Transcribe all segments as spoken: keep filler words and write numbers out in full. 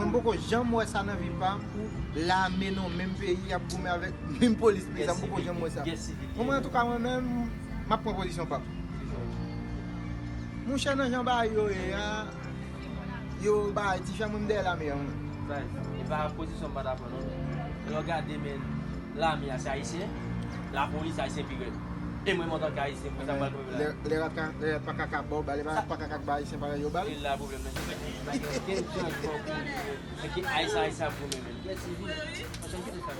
M poko janm wè sa nan vi pa m pou lame nan menm peyi ap goumen avèk menm polis peyi sa, m poko janm wè sa. Mwen, antouka, mwen menm, m ap pran pozisyon pa m. Monchè, nan jan bagay yo ye a, yo bay ti fè moun dèyè lame an. Bay, e pa pozisyon m pa ta pran non. Lè w gade men lame a se ayisyen, lapolis ayisyen pi rèd. E mwen menm antanke ayisyen, pou sa m pral pran lame. Lè rat pa ka ba w bal, e pa rat pa ka ba ayisyen parèy yo bal. E la pwoblèm nan. Kenn jan fò pou men ki ayisyen ayisyen ap goumen men. Gè sivil. Ansanm ki te fè.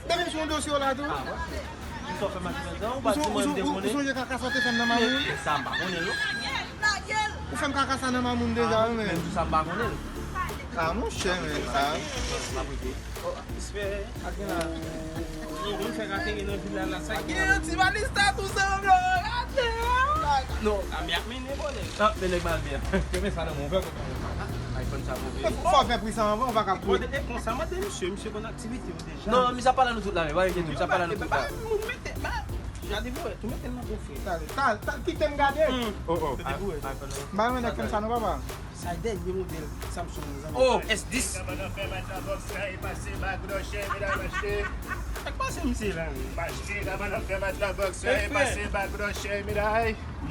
Depi sou yon dosye w la tou. Sa w fè m ak mèt la, ou pa di mwen m te konnen. Ou sonje kaka sa w te fè m nan Mamoun? Sa m pa konnen l non. Ou fè m kaka sa nan Mamoun deja wi men. Menm tou sa m pa konnen l. Ah monchè men sa. M ap rete. Respè ak la. Moun fè ateri nan vil la la sa. Gen yon ti balis ta tou sa yo gate. Non. Lame ap mennen bòlè. Ah men nèg mal byen. Kèmen sa nan move kòman. iPhone sa move. Fò fè pri sa anvan ou pa ka. Bon, e konsa mande misye, misye konn aktivite yo deja. Non, misye ap pale nou tout la men, pa enkyete, misye ap pale nou tout la. Moun mete ba. Gade pou wè, tou mete l nan bon frè. Kite m gade. Oh oh. Mete pou wè. Ba mwen nèg konsa non papa. Sa dènye modèl Samsung nan zanmi. Oh, S dis. Sa k pase misye la?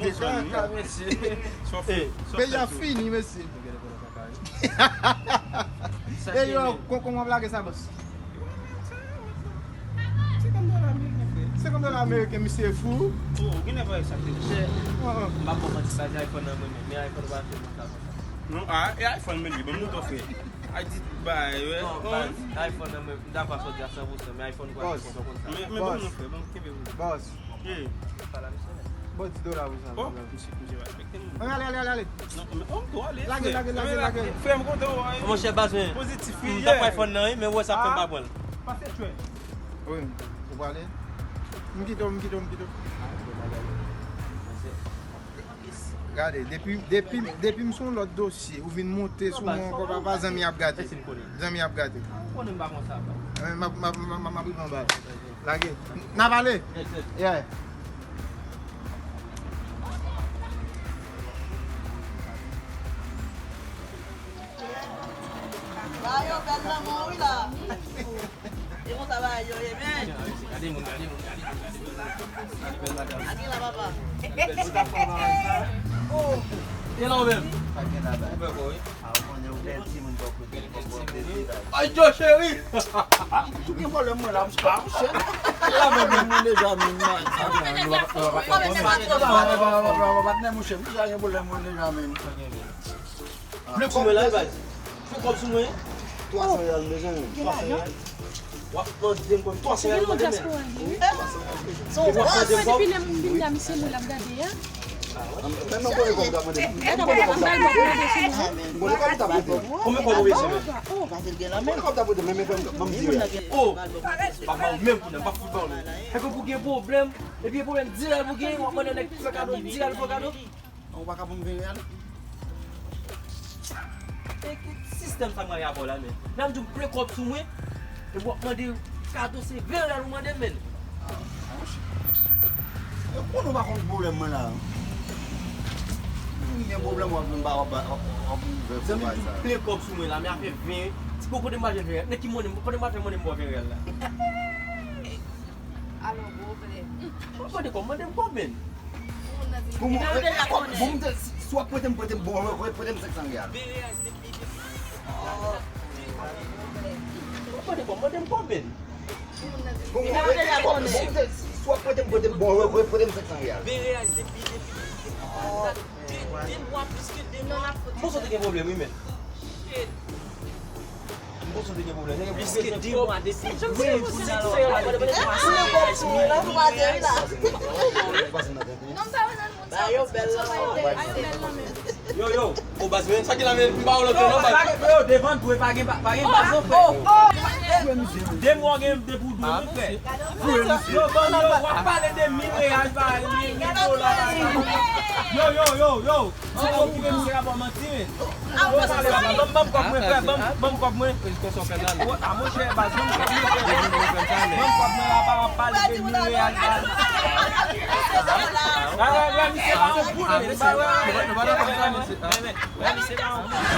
Deja travèse. Peyi a fini mesye. E yo, kòman w ap lage sa bòs? Senkant dola ameriken frè. Senkant dola ameriken misye fou. Oh, ou genlè pa wè sa te chè. M pa bon manti, pa di iPhone nan mwen men, men iPhone pa fè mwen sa konsa. Non, ah, e iPhone men li, ban m moto frè. A di bay, wè. Non, baz, iPhone nan mwen, m ta pa sòti a san pou san, men iPhone kwa fè konsa konsa. Men, men ban m non frè, ban m kenbe pou. Bòs. Pale a misye men. Bon, di dola pou sa. Oh, misye, misye va respekte m. Ale, ale, ale, ale. Non, men, oh, to ale. Lage, lage, lage, lage. Frè m kontan wè. Monchè baz men. Pozitif. M t ap pran iPhone nan wi, men wè sa fè m pa pran l. Pase chwè. Wi, ou prale? M kite w, m kite w, m kite w. Gade, depi, depi, depi m sou yon lòt dosye, ou vin monte sou mwen ankò, papa, zanmi ap gate. Zanmi ap gate. Ou konnen m pa konsa, pa. M ap, m ap, m ap, m ap rive anba. Lage. N ap ale? Yeah. Ba yo bèl lanmò wi la. E konsa bagay yo ye men. Gade moun, gade moun, gade moun, gade moun. Gade bèl madanm. Gade la papa. Oh. E la ou menm? Pa gen la ba. Ou pè kò wi. A ou konnen ou bèl timoun bò kote. Ay Djo cheri. Ou gen pwoblèm mwen la, m pa mouche. La menm moun deja menm. Patnè mouche, m deja gen pwoblèm mwen deja menm. Vle pou mwen la, baz. Fè kòb sou mwen. Twa san riyal m bezwen. Twa san riyal. W ap mande m kòb twa san riyal mande men. Depi lè m vin la, misye moun l ap gade a. Men mwen konnen kòb ou t ap mande m. Mwen konnen kòb ou t ap mande m. Mwen konnen kòb ou t ap mande m. Konbyen kòb ou bezwen men? Mwen konnen kòb ou t ap mande m, men, men ban m, ban m di riyal. Oh! M ap ba ou menm kounye a, m p ap fout ba ou non. Fè kòb ou gen pwoblèm, epi pwoblèm di riyal pou gen, w ap mande nèg pou fè kado di riyal pou fè kado. Ou pa ka ban m ven riyal? E ki sistèm sa m rayi avè w la men? Nan m di w m vle kòb sou mwen, epi w ap mande kado se ven riyal ou mande m men. Ah, monchè. E konnen w pa konn pwoblèm mwen la. M gen pwoblèm w ap vin ba w ap ba w ap ouvè. Zanmi m di w m vle kòb sou mwen la, men afè ven, ti poko kote m pral jwenn ven riyal. Nan ki monnen, kote m pral fè monnen m ba w ven riyal la? Alò, gwo vle. Mwen mande kòb, mande m kòb men. Pou mwen, pou mwen, si w ap prete m, prete m, bon, prete m senk san riyal. Mwen mande kòb, mande m kòb men. Pou mwen, si w ap prete m, prete m, bon, prete m senk san riyal. M panse w te gen pwoblèm wi men. M panse w te gen pwoblèm. Pliske de mwa depi wi, kounye a la w ap pale de twa san riyal. Yo, yo, o baz men, sa ki la men, m pa w lòt non, baz. Yo, devan dwe pa gen, pa gen baz non, frè. De mwa w gen depi w dwe, wi, frè. Yo, ban yo, w ap pale de mil reyal, pa mil, mil dola, pa. Yo, yo, yo, yo. Ti poko kote misye ka ba w manti men. Yo pale la, ban m, ban m kòb mwen, frè, ban m, ban m kòb mwen. A monchè, baz, ban m kòb mwen, frè, ban m, ban m kòb mwen la, pa, pa, Ou pa di moun nan non. Gade moun nan. Misye se la. Wè, wè, wè, misye pa yon bout, men. Wè, misye pa yon bout.